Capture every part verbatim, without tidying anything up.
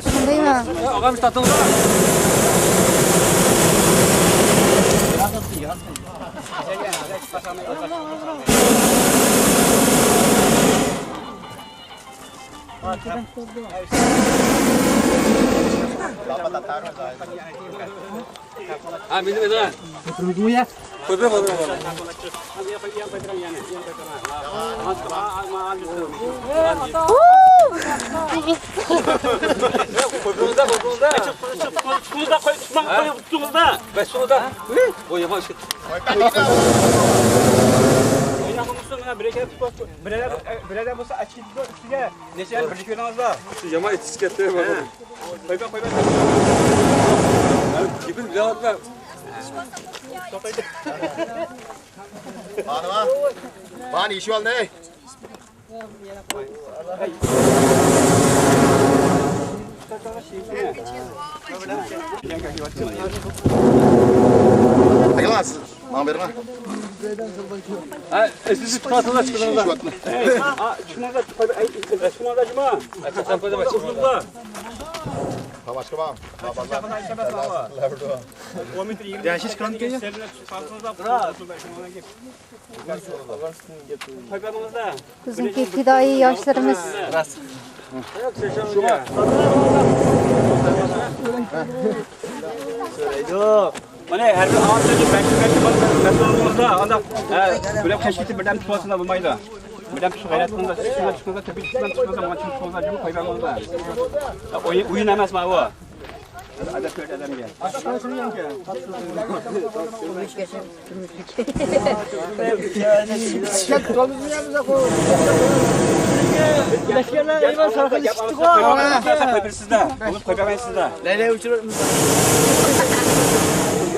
شۇندايمۇ؟ ئاغام، تارتىڭلار. ھە، مېنى، مېنى. كۆپۈرمىدىڭمۇ يا؟ كۆپۈر، كۆپۈر، كۆپۈر. كۆپۈرمىدە، كۆپۈرمىدە. تۇتۇڭىزدا، قوي، تۇتماڭ، قوي، تۇتۇڭىزدا. بەس، تۇتۇڭىزدا. بۇ يامان ئىش. ئويناپ بولمىسۇن، مانا بىرەر، بىرەر، بىرەر بولسا ئاچىقىپ ئۈستىگە. نەچچە بىرلىك ئۆيلىرىڭىزدا؟ شۇ يامان ئېتىز كەتتى. قويماڭ، قويماڭ. گېپىنى بىلەۋاتىمەن. بانى بار. بانى ئېشىۋالدى. ئايلانسىز. ماڭا بېرىڭە. ھە، ئېسىزلىك تۇتاسىلا چىقىڭلار. ئا، چىقماڭلار، چىقماڭلار، جۇما. تاماشا قىلىڭ. ياشىش كانكەيە. بىزنىڭكى پىدائىي ياشلىرىمىز. مانا ھەر بىر ئاغام سۆزى بەشتە بەشتە بولسا، مەسئۇل بولسا، ئانداق، ھە، بىرەر قېچىپ كېتىپ بىردەم تۇتۇۋالسىلا بولمايدۇ. بىردەم تۇتۇپ غەيرەت قىلىڭلار، چىقىڭلار، چىقىڭلار، تۆپىگە چىقىڭلار، چىقىڭلار، چىقىڭلار، چىقىڭلار، چىقىڭلار، چىقىڭلار. ئويۇن، ئويۇن ئەمەس ماۋۇ. ئادەپ كۆرۈش ئادەمگە. لەشكەرلەر ئەيۋان سارقىن چىقتىغۇ. قويۇپ بېرىسىزدە. قويۇپ بەرمەيسىزدە. لەيلەي ئۇچۇرۇپ.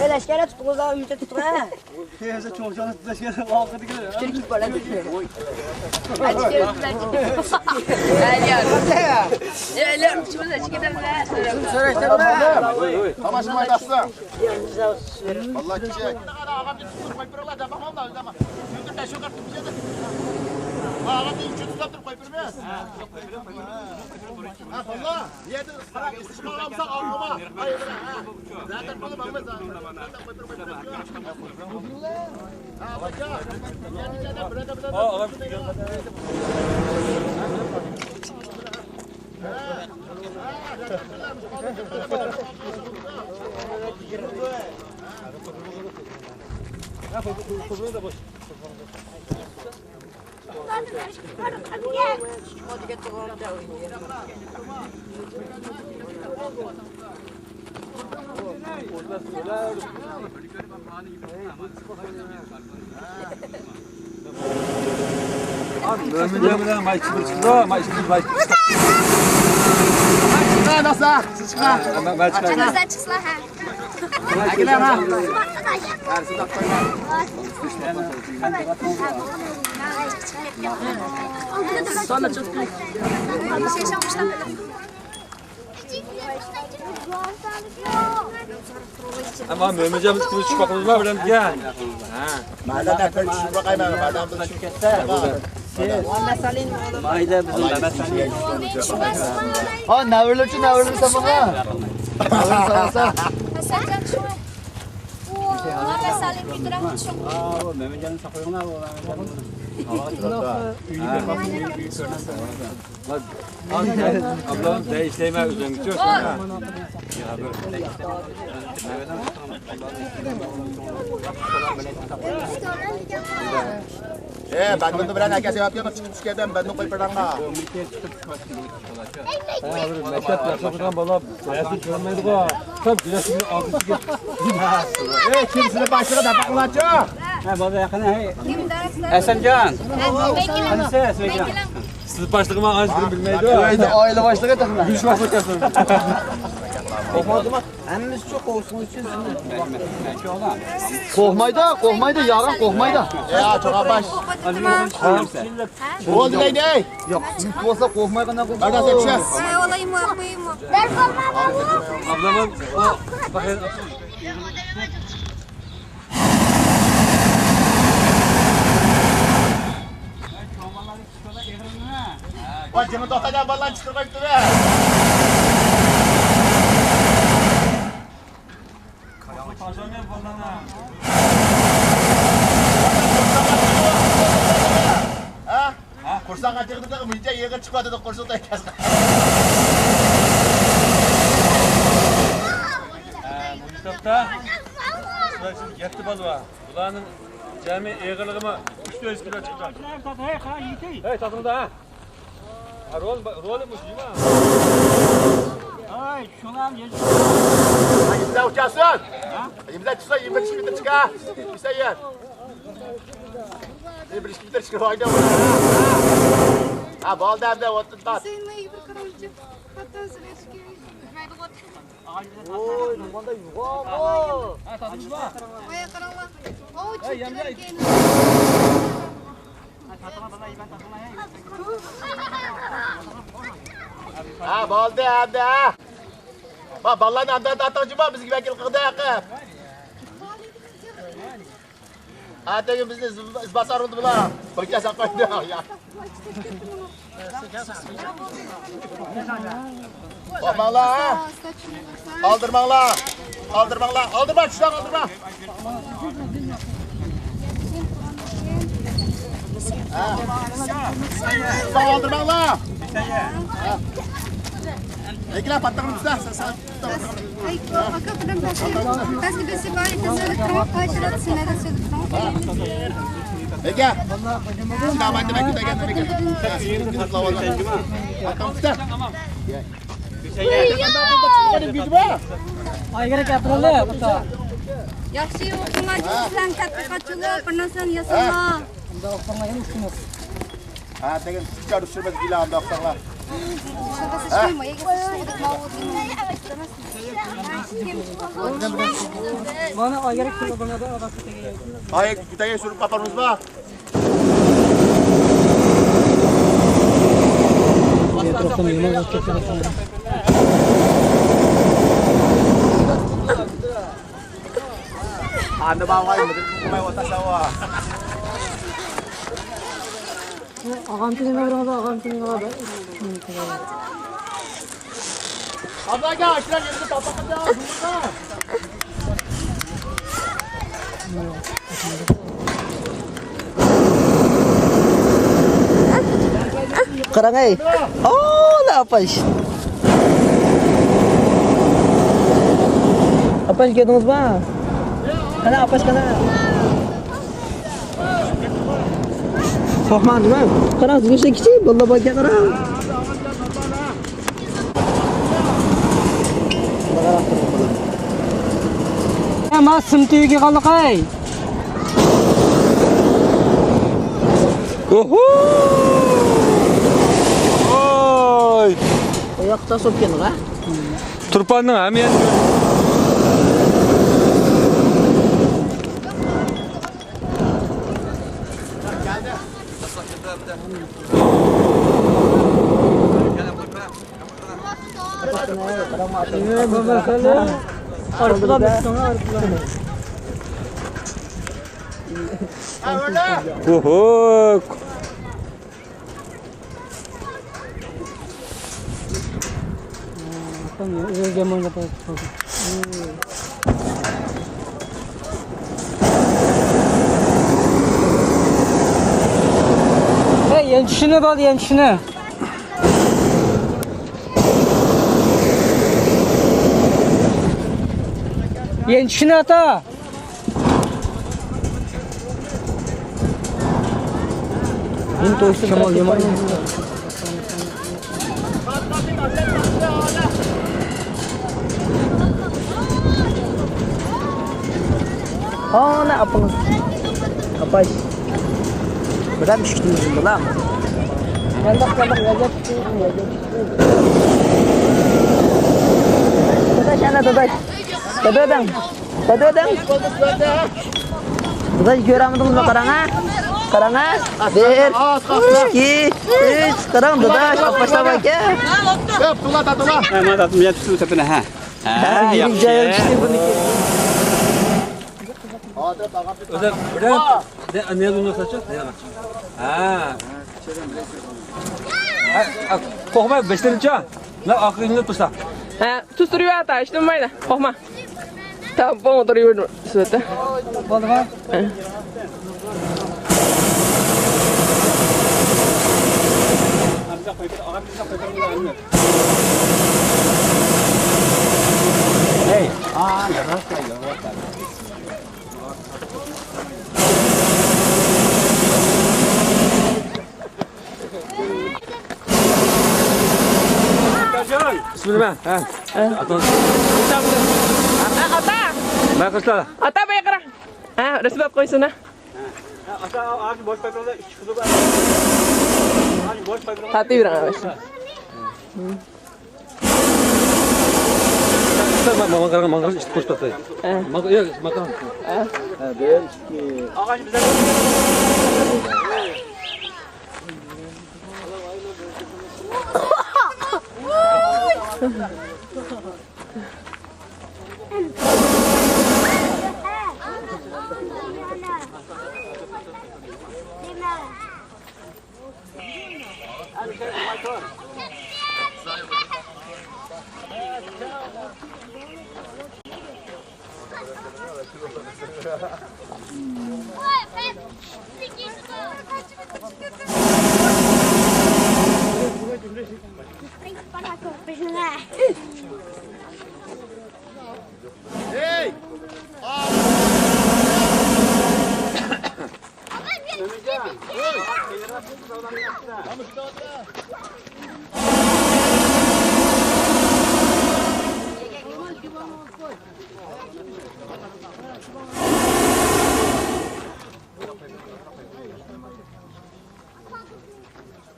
لەشكەرلەر تۇتقۇزدا ئۈمىدى تۇتقۇ. تاماشا قىلمايسىز. بالىلار كىچىك. ھە، بالىلار. مۆمىنلەر بىلەن مايچى بىر چىقىدۇ، مايچى بىر، مايچى بىر. چىققان ئاسا، چىققان. مايچى چىققان. ئاچىڭىزدا چىقسىلا، ھە. ئەمما مۆمىنجان بىز كۈندۈز چۈشۈپ باقىمىزما بىلەن دېگەن. ھە. مەدەن ئەپەندى چۈشۈپ باقايمەن، مەدەن بىز چۈشۈپ كەتسە. مايدا بىزنىڭ مەمەت سالىم. ھا، نەۋرىلىرىچۇ، نەۋرىلىرى سامانغا. نەۋرىلىرى سامانسا. ھەسەنجان چۈشۈپ. ئۇ، مەمەت سالىم بىترەك چۈشۈپ. ئاۋۇ مۆمىنجاننى ساقلايدىغان ئۇ. ئابلام، دەي ئىشلەيمەن ئۆزۈڭچۇ. ئە، بەندىنى بىلەن ئەكەلسە ياپياما چىقىپ چۈشكەندە بەندىنى قويۇپ بېرىڭلار. ھە، بىر مەكتەپ ياخشى ئوقۇغان بالا باياسىنى كۆرمەيدىغۇ. كۆپ گۈلەسىنى ئالدىسىغا. ئەي، كىم سىلى باشلىقى دەپ باقىڭلارچۇ. ھە، بولدى، يېقىن، ھەي. ھەسەنجان. قانىسى، ھەسەنجان. سىز باشلىقىمۇ ئانچە بىلمەيدۇ. ئۆيدە ئائىلە باشلىقى تېخى. يۈرۈش باشلىقى. ھەممىسى شۇ قوشۇن ئۈچۈن. قورقمايدۇ، قورقمايدۇ، يارىم قورقمايدۇ. يا، چوڭ ئاپاش. بولدى دەيدۇ. ياق، سىز بولسا قورقماي قانداق قىلىسىز؟ بەرداشلار چۈشە. ئابلىمىز، ئۇ، ۋاي، جېڭى توختايدىغان بالىلارنى چىقىرىپ قويۇپتۇ-دە. ھە؟ ھە؟ قورساق ئاچىقىدىغان مۇنچە يېغىر چىقىۋاتىدۇ، قورساق تويغان. ھە، مۇشۇ تاپتا يەتتە بالا بار. بۇلارنىڭ جەمئىي ئېغىرلىقىمۇ ئۈچ يۈز كىلو چىقىدۇ. ھەي، تاتىڭدا، ھە؟ ھە، رول، رولى مۇشۇ، جۇما. ھەي، شۇڭام يېزىپ. ھە، ئىمزا ئۇچاسىن. ھە؟ ئىمزا چىقسا، يىگىرمە بىر مېتىر چىقار. بىسەييەر. يىگىرمە بىر مېتىر چىقار. ھە، بولدى، ئەمدى ئوتتۇن تارت. ھۈسەيىن، مايا بىر قاراڭچۇ. ۋوي، نېمانداق يوغانغۇ. ھە، تاتىمىز بار. مايا قاراڭلار. ئاۋۇ، ھە، يەمدە. ھە، بولدى، ئەمدى، ھە. ما، بالىلارنى ئاندىن تارتىڭچۇ، ما، بىزگە ۋەكىل قىلدى، ھەققى. ئەتىگۈن بىزنى ئىز-، ئىزباسار بولدى بۇلار. بىر كەس ئاقايدۇ. يا. قورقماڭلار، ھە؟ ئالدىرماڭلار. ئالدىرماڭلار. ئالدىرما، چۈشلەر ئالدىرما. ھە. ئالدىرماڭلار. ھە. لېكىن پاتتىغىنى تۇتسا، سەن، سەن. ياخشى ئوقۇڭلار، جۇمۇسلان تەتقىقاتچىلار، بىر نەرسىنى ياساڭلار. ھە، دېگەن ئىچەر چۈشۈرمەس، گىلە ئانداق قىلساڭلار. ھە؟ مانا ئايرىپ تۇرۇپ بۇنىڭدا ئاغاچ تېگى. ئاي، تېگى سۈرۈپ قاپارمىز با؟ ئاندىن باغاي مىدىر قىلماي ئولتۇرسا. ئاغام تىلىڭغا بېرىڭىز، ئاغام تىلىڭغا بېرىڭىز. ئابلاكا، ئاشۇلار يېنىدا تاپاققا. قاراڭ ئەي. ئاۋۇ، ئاپاش. ئاپاش كەلدىڭىزما؟ قانا، ئاپاش، قانا. قورقماڭ، جۇمۇ. قاراڭ، سىزگە شۇ كىچىك بالىلار باركەن، قاراڭ. ھە، ما سىم تۈگىگەنلىك ئەي. ئوھو! ۋاي! ئاياقتا سوپ كەلدىڭ، ھە؟ تۇرپاننىڭ ھەممە يەرى. ئوھو. ھەي، يەنە چۈشىنى بار، يەنە چۈشىنى. يەنە چۈشىنى ئاتا. يېنى توشتى، شامال يامان. ئانا ئاپىڭىز. ئاپاش. بىرەم ئىشىكتىن يۈزۈم بولا. يانداق، يانداق، يانداق. يەنە داداش. دادادىڭ. دادادىڭ. داداش، كۆرەمدىڭىزمۇ؟ قاراڭ ھە. قاراڭ ھە. بىر، ئىككى، ئۈچ. قاراڭ داداش، ئاپاشلاپ ئاكا. ياق، تولا، تولا. ھە، مانا تاتىم، يەنە تۇتۇپ تېپىنە ھە. ھە، يۈرەك جايى چۈشتى بۇنىڭكى. ئۆزى بىرەر دە، نېلىنى ساچا؟ ھە. ھە، ھە، قورقما، بەشلىرىچە. مەن ئارقىغا يېنىپ تۇرسام. ھە، تۇستۇرۇۋەر، تا، ھېچنېمە بولمايدۇ. قورقما. تا، بوڭ تۇرۇۋېرىڭ، سۆتە. بولدىغۇ؟ ھە. ھەي. بىسمىللا. ھە. ئاتا. ماقۇل. ئاتا، بۇياققا قارا. ھە، رەسىم ئېلىپ قويسۇن ھە. تارتىۋېرىڭ. ماڭا قاراڭ، ماڭا قاراڭ، ئىشتە قوشۇپ تارتاي. ھە. ماڭا، ياق، ماڭا قاراڭ. ھە. ھە، بىر، ئىككى.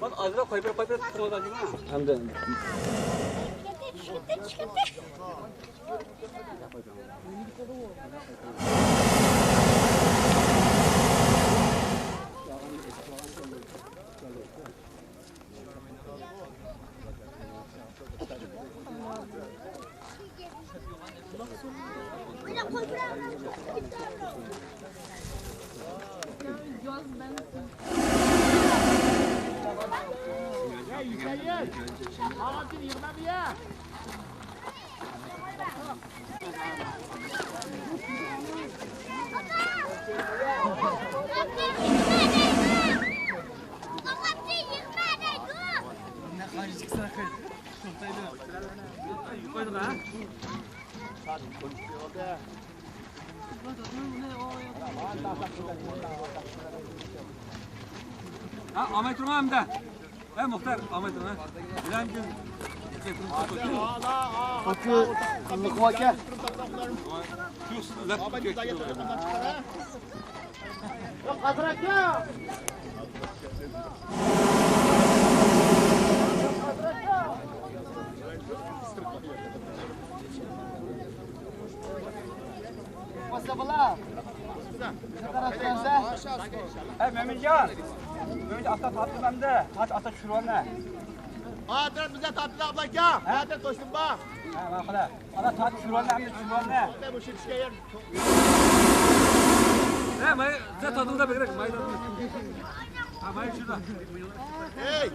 بىر ئازراق قويۇپ بېرىڭ، قويۇپ بېرىڭ، تۇتۇڭلار جۇمۇ. ئەمدى. ھە، ئالماي تۇرما ئەمدى. ھە، مۇختار، ئالماي تۇرما. بىلەن گۈل. ئاكا، قىللىقى ئاكا. ھەي، مۆمىنجان. مۆمىنجان، ئاستا تارتىپ ئەمدى. ھازىر ئاستا چۈشۈرۈۋالما. ھازىر بىزدە تارتىدۇ، ئابلا ئاكا. ھە؟ ھازىر توشتۇم بار. ھە، ماقۇل. ئانا تارتىپ چۈشۈرۈۋالما، ئەمدى چۈشۈرۈۋالما. ھە، ماي، بىزدە تارتىلدى بەكرەك، ماي تارتىلدى. ھە، ماي چۈشۈردى. ھەي!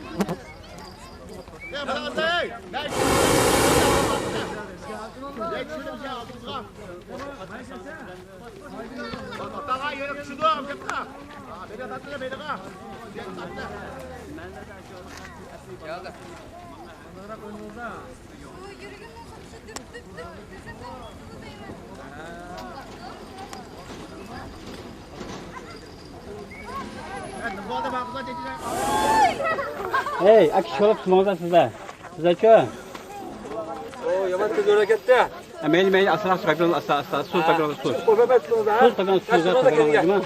ھەي، ئاكا، شۇلۇپ تۇرماڭلار سىزلەر. سىزلەرچۇ؟ ئو، يامان تېز ئۆرە كەتتى. ھە، مەيلى، مەيلى، ئاسراق چىقىرىپ، ئاستا، ئاستا، سۇ تاپىرىڭلار، سۇ. قويماي بەر تۇرۇڭلار، ھە؟ سۇ تاپىرىڭلار، سۇ تاپىرىڭلار، نېمە؟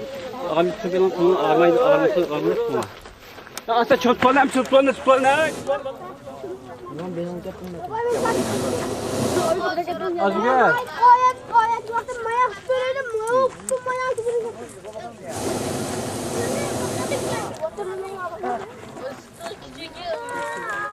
ئاغام، سۇ بىلەن قۇلۇڭ، ئاغام، ئاغام، سۇ، ئاغام، سۇ. ئاستا چوتپالنى، چوتپالنى، چوتپالنى. ئازگە.